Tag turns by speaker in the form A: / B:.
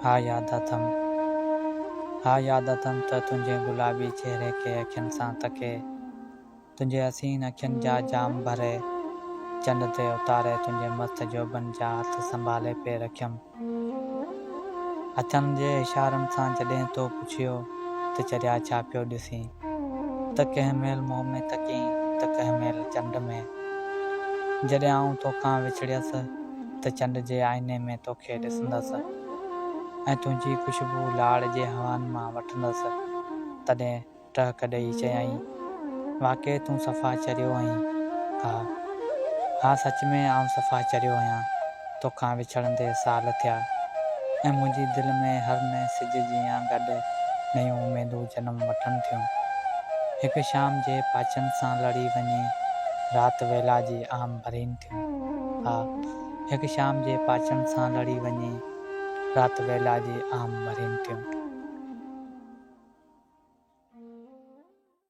A: ها ياد اٿم. ها ياد اٿم ته تنهنجي گلابي چهري کي اکين سان تڪي، تنهنجي حسين اکين جا جام ڀري، چنڊ تي اتاري تنهنجي مست جوڀن جا هٿ سنڀالي پئي رکيم. هٿن جي اشارن سان جڏهن تو پڇيو ته چريا ڇا پيو ڏسين؟ ته ڪنهن مهل منهن ۾ تڪين ته ڪنهن مهل چنڊ ۾. جڏهن آئون توکان وڇڙيس ته چنڊ جي آئيني ۾ توکي ڏسندس ۽ تنهنجي خوشبو لاڙ جي هوائن مان وٺندس. تڏهن ٽهڪ ڏئي چيائين، واقعي تون صفا چريو آهين. ها. ها سچ ۾ آئون صفا چريو آهيان. توکان وڇڙندي سال ٿيا ۽ منهنجي دل ۾ هر نئين سج جيان گڏ نيون اميدون جنم وٺن ٿيون. هڪ شام جي پاڇن سان لڙي وڃي رات ويلا جي آم ڀرين ٿيون. ها. هڪ شام جي پاڇن سان لڙي وڃي رات ويلا جي آم ڀرين ٿيون.